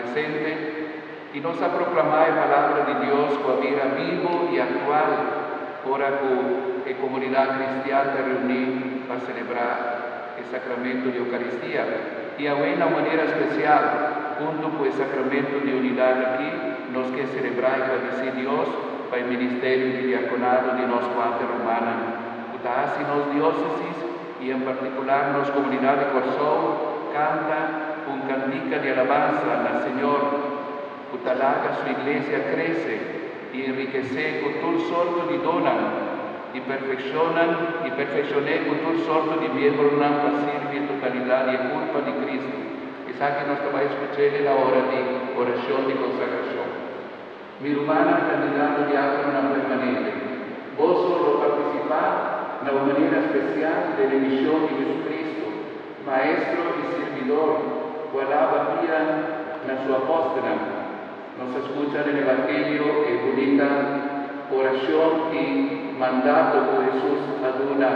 presente i nos a proklamá e Palabra di Dios ku a bira bibu i aktual ora ku e komunidat kristian ta reuní pa selebrá e Sakramento di Eukaristia i awe na un manera spesial huntu ku e Sakramento di Unidat aki nos ke selebrá i gradisí Dios pa e ministerio di diakonado di nos kuater rumannan ku ta hasi nos diósesis i en partikular nos komunidat di Kòrsou kanta un kantika di alabansa na Señor ku ta laga su iglesia krese i enrikesé ku tur sorto di donnan i perfekshonnan i perfekshon'é ku tur sorto di miembronan pa sirbi e totalidat di e kurpa di Kristu. Esaki nos ta bai skuch'é den la ora di orashon di konsagrashon. Mi rumannan kandidato diákononan permanente, boso lo partisipá na un manera spesial den e mishon di Jesucristo, Maestro i Sirbidor, ku a laba pia na Su apòstelnan. Nos a skucha den Evangelio e bunita orashon i mandato ku Hesus a duna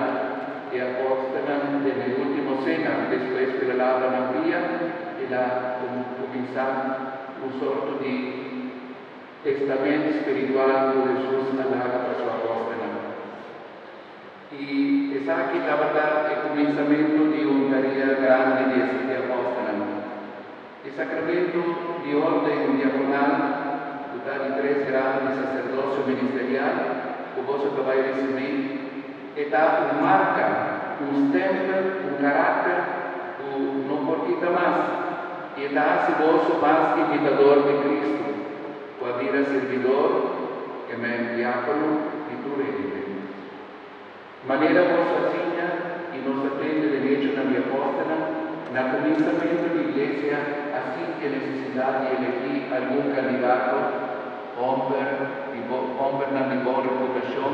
e apòstelnan den e último sena. Despues ku el a laba nan pia, el a kuminsá un sorto di testament spiritual ku Hesus a laga pa su apòstelnan. I esaki tabata e kuminsamentu di un tarea grandi di e apòstelnan. E sakramento di órden diakonal, ku ta di tres grado di saserdosio ministerial ku boso ta bai risibí, e ta un marka, un stèmpel, un karakter ku no por kita mas, i e ta hasi boso mas imitador di Kristu, ku a bira sirbidor, e men diákono, di tur hende. Manera boso a siña i nos a tende den Hechonan di Apòstelnan, na kuminsamentu di Iglesia a sinti e nesesidat di elegí algun kandidato, hòmber di hòmbernan di bon reputashon,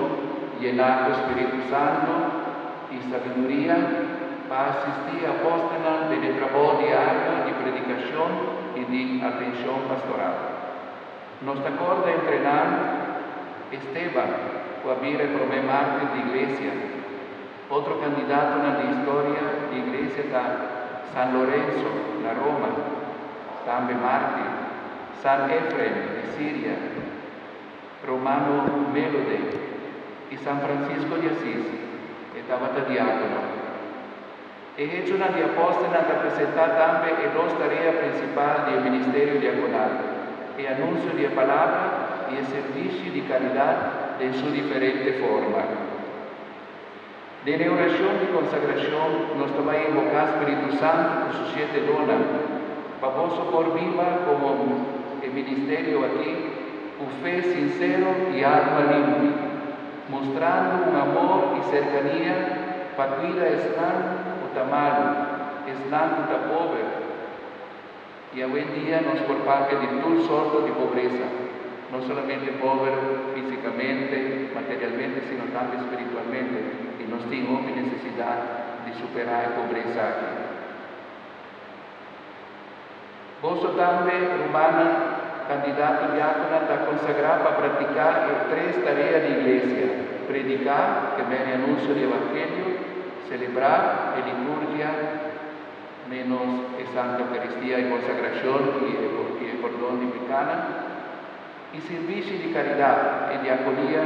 yená ku Spiritu Santu i sabiduria, pa asistí e apòstelnan den e trabou diario di predikashon i di atenshon pastoral. Nos ta kòrda entre nan Esteban, ku a bira e promé mártir di Iglesia. Otro kandidatonan di historia di Iglesia ta San Lorenzo na Roma, tambe mártir, San Efrem di Siria, Romano Melode i San Francisco di Asis, e tabata diákono. E Hechonan di Apòstelnan ta presentá tambe e dos tarea prinsipal di e ministerio diakonal, e anunsio di e Palabra i e servisio di karidat den su diferente forma. Den e orashon di konsagrashon nos ta bai invoká Spiritu Santu ku su shete donnan, pa boso por biba komo e ministerio akí ku fe sinsero i alma limpi. Mustrando un amor i serkania pa kuida esnan ku ta malu, esnan ku ta pober. I awendia nos por papia di tur sorto di pobresa, no solamente pober físikamente, materialmente, sino tambe spiritualmente, i nos tin hopi nesesidat di superá e pobresa aki. Boso tambe, rumannan, kandidato diákonan ta konsagrá pa praktiká e tres tarea di iglesia, prediká, ke bini anunsio di evangelio, selebrá e liturgia, ménos e Santa Eukaristia, e konsagrashon i e pordon di pikánan, i sirbishi di karidat, e diakonia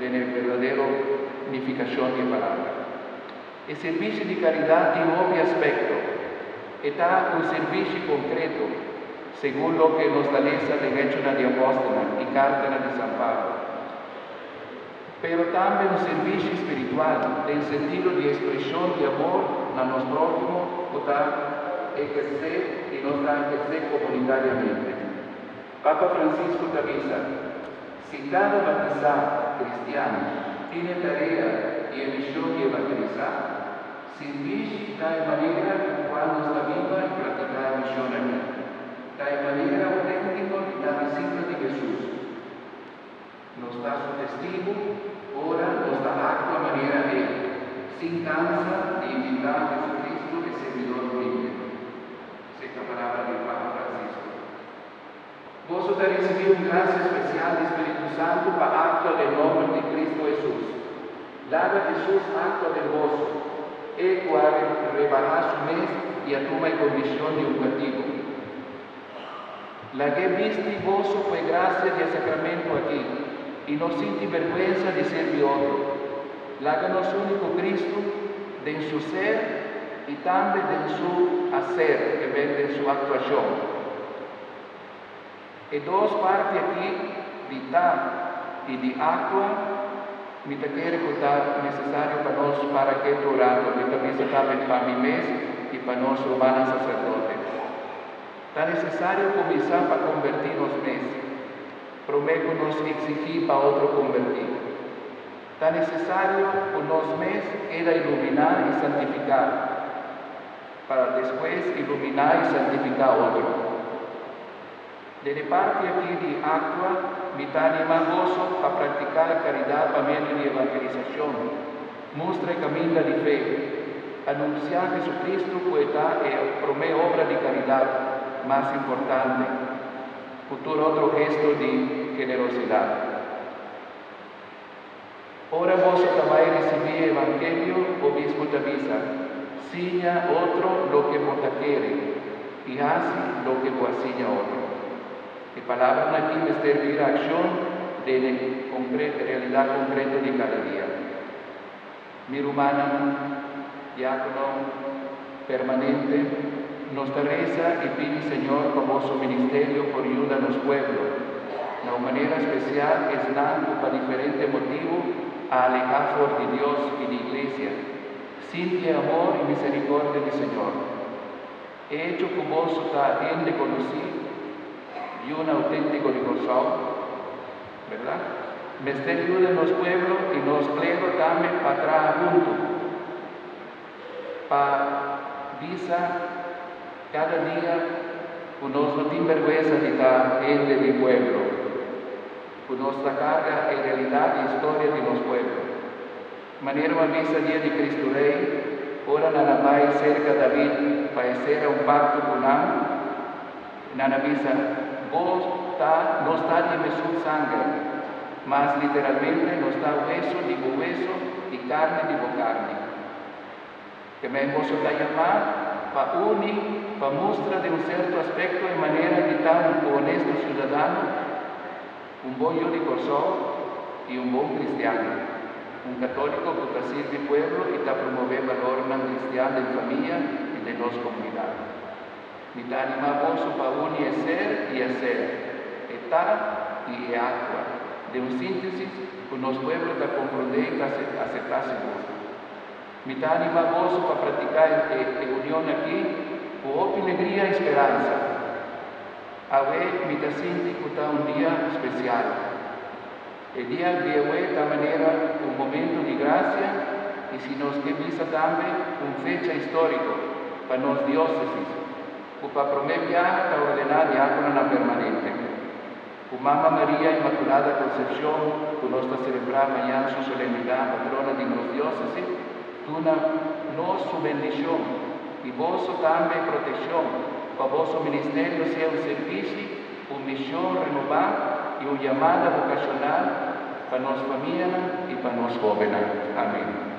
den e berdadero nifikashon di e palabra. E sirbishi di karidat tin hopi aspekto. E ta un sirbishi konkreto, segun loke nos ta lesa den Hechonan di Apòstelnan i Kartanan di San Pablo. Pero tambe un sirbishi spiritual den sentido di ekspreshon di amor na nos próhimo ku ta ehersé i nos ta ehersé komunitariamente. Papa Francisco ta bisa, Si kada batisá kristian tin e tarea i e mishon di evangelisá, sirbishi ta e manera ku kua nos ta biba i praktiká e mishon akí. Ta e manera outéntiko di ta disipel di Hesus. Nos ta su testigu ora nos ta aktua manera e, sin kansa di imitá Jesucristo e sirbidor humilde. Esei ta palabra di Papa Francisco. Boso ta risibí un grasia spesial di Spiritu Santu pa aktua den nòmber di Kristu Hesus. Laga Hesus aktua den boso, e ku a rebahá su mes i a tuma e kondishon di un katibu. Lag'é bisti boso ku e grasia di e sakramento akí, i no sinti bèrgwensa di sirbi otro. Laga nos uni ku Kristu den su ser i tambe den su haser, ke men den su aktuashon. E dos parti akí di ta i di aktua mi ta kere ku ta nesesario pa nos para ketu un rato. Mi ta bisa tambe pa mi mes i pa nos rumannan saserdote. Ta nesesario kuminsá pa kombertí nos mes, promé ku nos eksigí pa otro kombertí. Ta nesesario ku nos mes keda iluminá i santifiká, pa despues iluminá i santifiká otro. Den e parti akí di aktua, mi ta animá boso pa praktiká e karidat pa medio di evangelisashon, mustra e kaminda di fe, anunsiá Jesucristo ku e ta e promé obra di karidat mas importante ku tur otro gesto di generosidat. Ora boso ta bai risibí e evangelio, obispo ta bisa, Siña otro loke bo ta kere, i hasi loke bo a siña otro. E palabranan akí mester bira akshon den e realidat konkreto di kada dia. Mi rumannan, diákono permanente, nos ta resa i pidi Señor pa boso ministerio por yuda nos pueblo, na un manera spesial esnan ku pa diferente motibu a alehá for di Dios i di Iglesia, sinti e amor i miserikòrdia di Señor. E echo ku boso ta hende konosí, yunan outéntiko di Kòrsou, bèrdat? Mester yuda nos pueblo i nos klero tambe pa traha huntu pa bisa kada dia ku nos no tin bèrgwensa di ta hende di pueblo, ku nos ta karga e realidat i historia di nos pueblo. Manera un a bisa dia di Cristo Rey, ora nan a bai cerca David pa e cera un pacto cu nan, nan a bisa, Bo ta, nos ta di e mesun sanger, mas literalmente nos ta weso di bo weso i carni di bo carni. Ke men boso ta yamá pa uni, pa mustra den un certo aspecto e manera di ta un honesto ciudadano, Un bon yu di Kòrsou i un bon kristian. Un katóliko ku ta sirbi pueblo i ta promové balornan kristian den famia i den nos komunidat. Mi ta animá boso pa uni e ser i haser, e ta i e aktua, den un síntesis ku nos pueblo ta komprondé i ta aseptá sigur. Mi ta animá boso pa pratiká e union akí ku hopi legria i speransa. Awe mi ta sinti ku ta un dia spesial. E dia di awe ta manera un momento di grasia i si nos ke bisa tambe un fecha históriko pa nos diósesis, ku pa promé biaha ta ordená diákononan permanente. Ku Mama Maria Inmakulada Konsepshon ku nos ta selebrá mañan su solemnidat patrona di nos diósesis, duna nos su bendishon i boso tambe protekshon pa boso ministerio sea un servishi, un mishon renobá i un yamada vokashonal pa nos famianan i pa nos hóbennan. Amen.